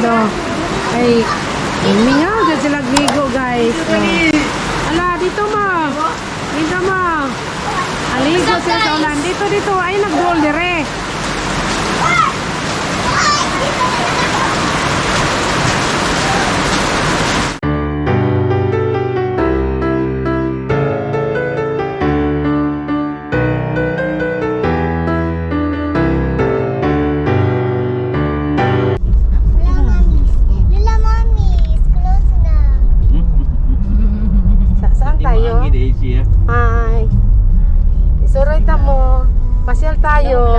Ay, mingaw dyan sila ligo guys. Ala, dito mo. Dito mo. Aligo sila sa ulan. Dito. Ay, nag-roll dire. Hi. Isuroy ta mo. Pasyal tayo.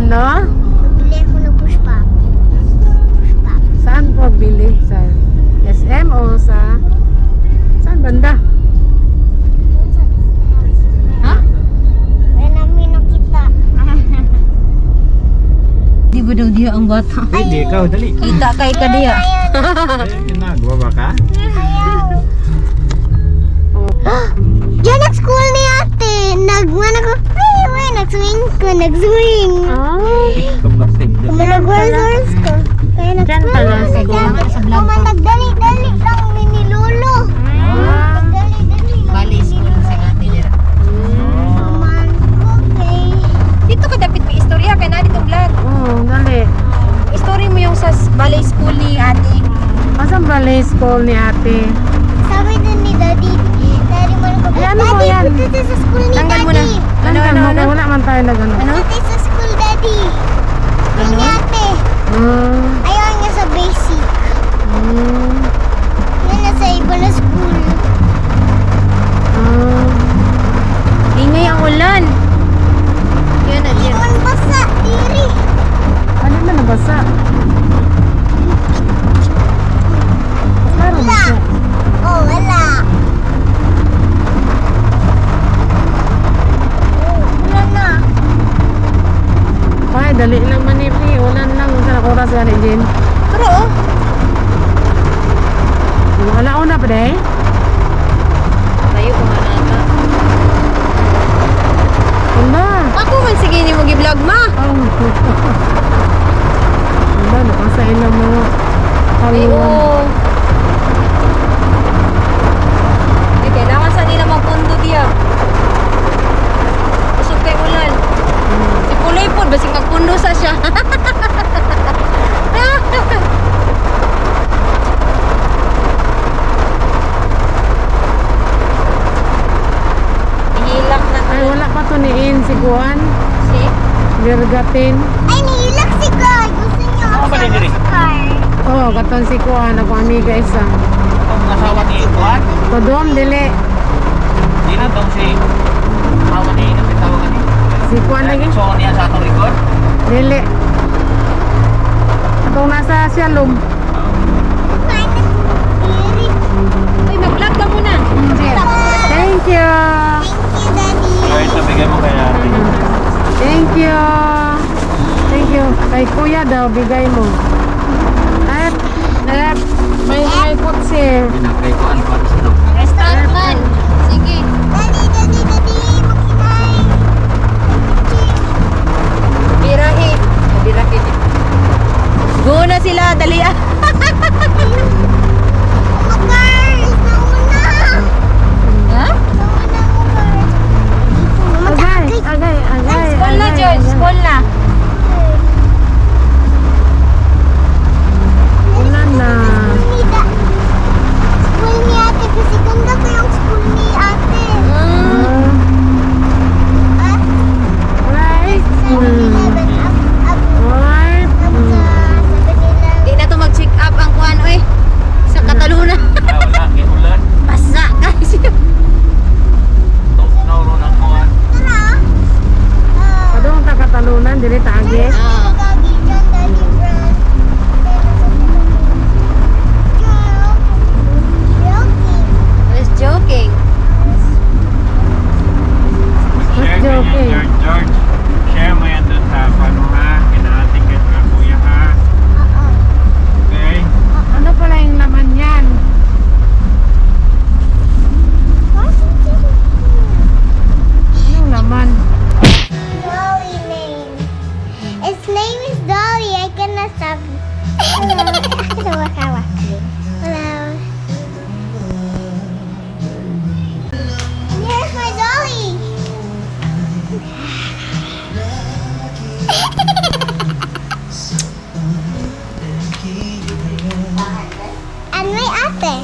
Ano? Magbili ako ng push pop. Push pop. Saan po bili? Sa SM o sa... Saan banda? Ha? Wala namin nakita. Di ba daw dia ang bata? Pwede, ikaw, dali. Kita kay ka dia. Ginagawa ba ka? Ayaw. Diyan ang school ni ate. Nagwan ako. Ay, nag-swing ko. Nag-swing. Ay. Kaplastig. Nag-words ko. Kaya Diyan pala sa vlog. Mama, nagdali-dali lang ni Lolo. Nagdali-dali. Bali school sa ate dira. Mama, okay. Dito ka dapat may istorya kay na ditong vlog. Oo, dali. Story mo yung sa ballet school ni ate. Asan ballet school ni ate? Sabi din ni Daddy. Daddy mo na ko. Ay, ano mo yan? Dito sa school ni Tanggal mo na. Daddy. Ano? Wala man tayo na gano'n. Ano? Dito sa school, Daddy. Ano? Ni ate. Ayaw nga sa basic. Yan na sa iba na school. Ingay ang ulan. Yan na diyan. Iwan basa, diri. Ano na nabasa? Meron Wala. siya. Oh, wala. Wala na. Ay, dali lang manipi. Ulan lang sa oras yan, Jin. Pero oh. Wala una pa day. Tayo ko nga nata. Wala. Ako man sige ni mo gi-vlog ma. Wala, nakasain lang mo. Haluan. Oo. Di kailangan sa nila magpundo diya. Usog kay ulan. Si Puloy po, basing magpundo sa siya. Ihilak na Ay, wala pa to ni In, si Kuan. si Virgatin. Ay, nilak si God. Gusto niyo Ano ba din diri? sa car. Oo, katon si Kuan. Ako amiga isa. Itong asawa ni Juan. Todom, dili. Dito itong si asawa ni ano yung tawagan ni? Si Kuan lagi. So niya sa atong record. Dili. Atong nasa Shalom. Uy, mag-vlog ka muna. Thank you. Thank you, Daddy. Kaya ito bigay mo kay ate. Thank you. Thank you. Kay Kuya daw, bigay mo. At, may kutsi. Pinakay ko ano para sa ito. Restart man. Sige. Daddy, Daddy, Daddy. Makinay. Birahi. Birahi. Go na sila, dali ah. Makars, nauna. Ha? Nauna mo, Kars. Agay. School na, George. School na. Ulan na. School ni ate. Kasi ganda ko yung school ni ate. Ah, Right. 7-Eleven. Right. Up sa 7-Eleven. Di na to mag-check up ang kuhan, oy. Sa Cataluna. Ah, wala. Iulan. Basa, guys. Itong nauro ng Juan. Tara. Kadong takatalunan, dili taagi. Ah. Gagi dyan, Daddy Brad. Was joking. Share mo joking. yan, George. Share mo yan doon sa ano ha. Kinaating ka sa kuya ha. Okay? Ano pala yung laman yan? Anong laman? Dolly name. Its name is Dolly. I cannot stop. Hello. Hello. Here's my Dolly. And my ate.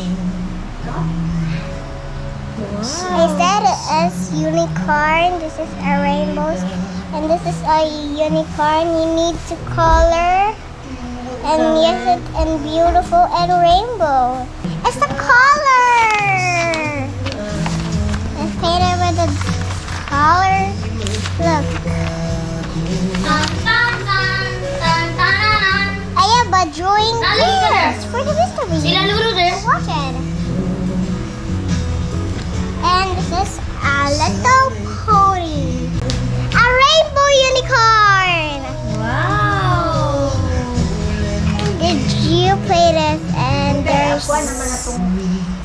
I said it as unicorn. This is a rainbow, and this is a unicorn. You need to color, and yes, it and beautiful and rainbow. It's the color. Let's paint it with the color. Look.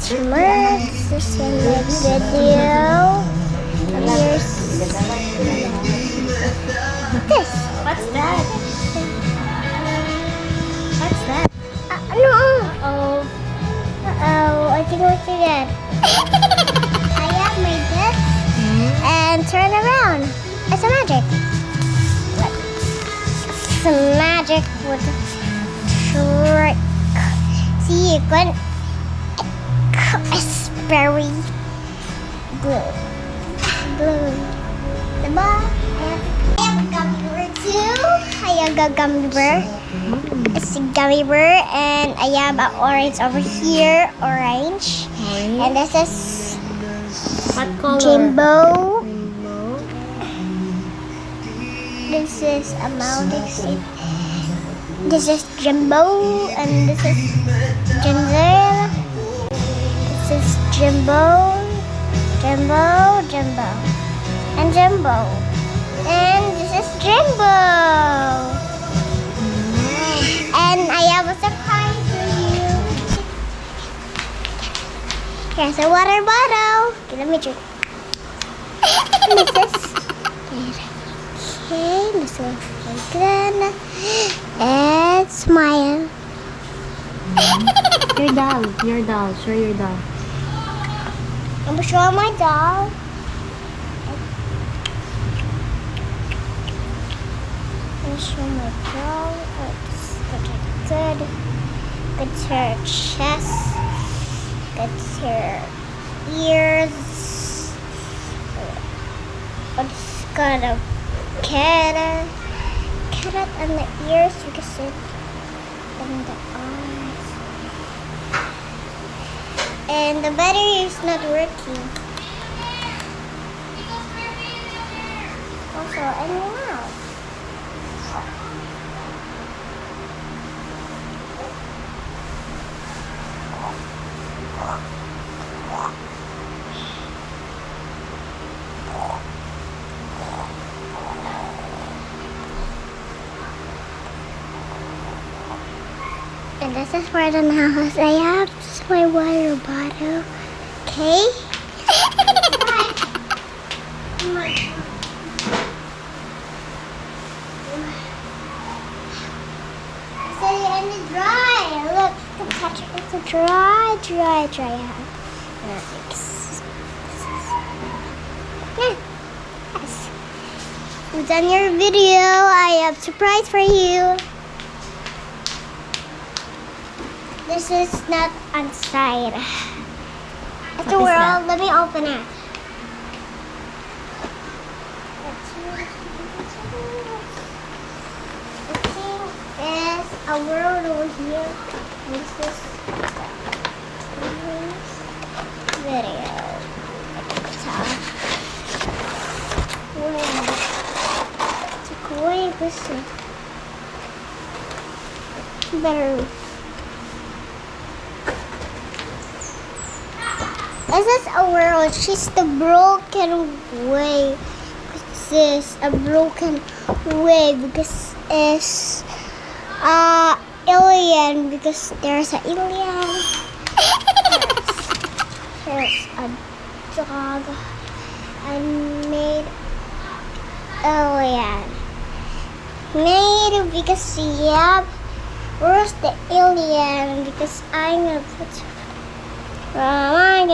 This is in my video. And here's this. What's that? What's that? No. Oh. I think what you did. I have made this and turn around. It's a magic. It's a magic with a trick. See, you can. It's very blue. Blue. Diba? I have a gummy bear too. I have a gummy bear. It's a gummy bear, and I have an orange over here, orange. And this is What color? Jimbo. Rainbow. This is a mountain seat. This is Jimbo, and this is Ginger. This is Jimbo, Jimbo, Jimbo, and Jimbo. And this is Jimbo. And I have a surprise for you. Here's a water bottle. Okay, let me drink. This is. Okay, let's go again. And smile. Your doll. Your doll. Show your doll. I'm gonna show my doll. I'm gonna show my doll. Let's good. Good to her chest. Good to her ears. It's got a carrot on the ears. You can see in the eyes. And the battery is not working. Also, anyone else? And this is for the house. I have my water bottle. Okay? And it's dry. Look, you can touch it. It's a dry hand. Yes. We've done your video. I have a surprise for you. This is not inside. It's a world. Let me open it. There's a world over here. This is video. It's a great listen. Better. This is a world. She's the broken way. This is a broken way because it's alien, because there's an alien. There's a dog. I made alien. Made because where's the alien? Because I'm gonna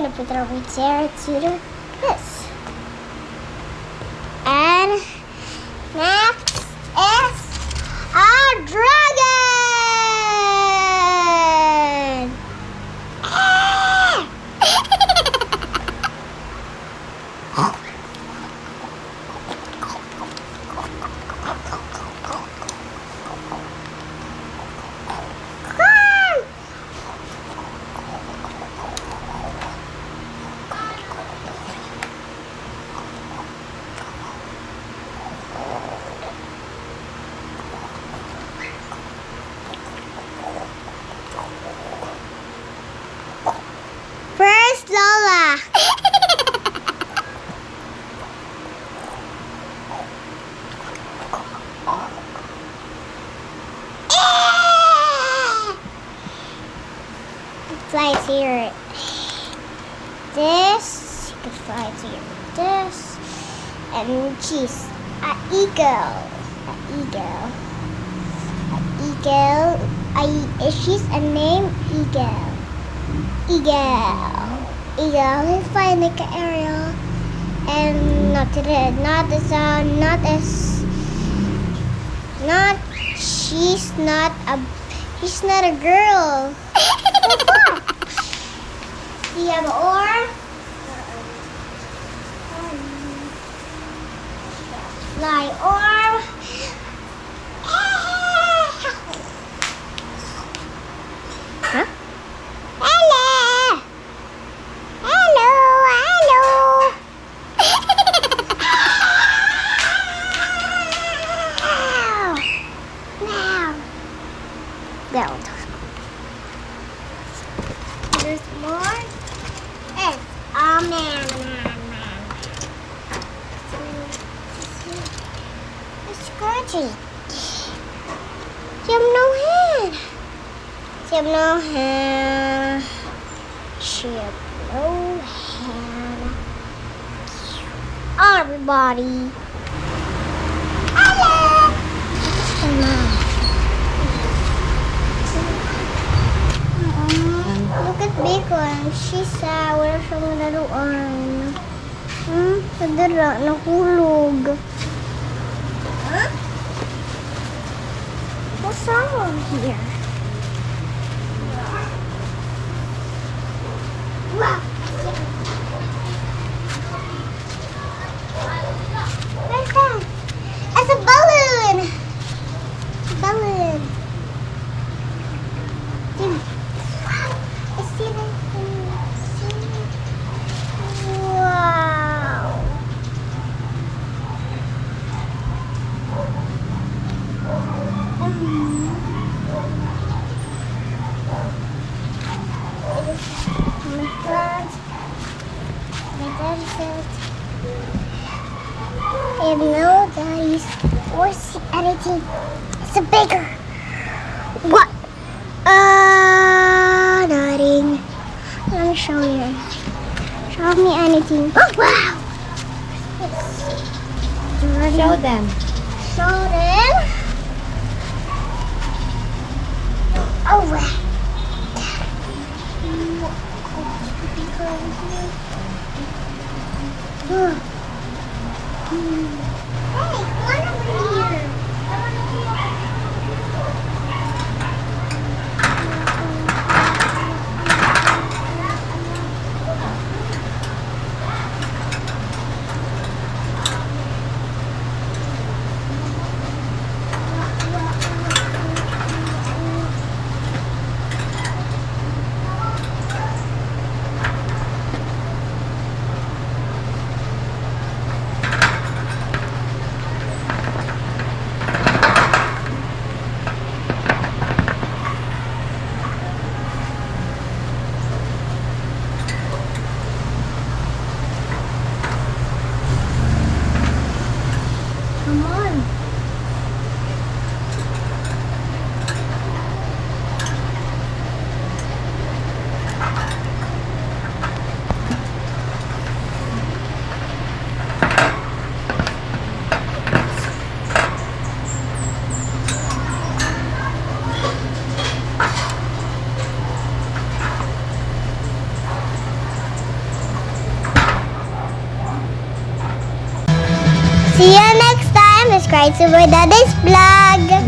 put it over there to do this. And next is a dragon. First, Lola. Let's hear it. this. You could fly it here with this. And cheese. An eagle. An eagle. An eagle. She's a name Eagle. Eagle. Eagle. Let's find like an Ariel. And she's not a girl. Do you have an oar? Fly oar. Huh? Hello. Hello. Now. Now. There's more. It's a man. It's scratchy. You have no hand. You have no hand. She has no hand. Everybody. Hello. Look at Bacon. She's sad. Wala siyang laruan. Sadara, nahulog. Huh? What's wrong here? Wow. Where's that? It's a balloon. Balloon. Wow. I have no daddies or anything. It's a bigger. What? Nothing. Let me show you. Show me anything. Oh, wow. Show them. Show them. Oh, wow. Hey, come over here. See you next time. Subscribe to my Dadays vlog.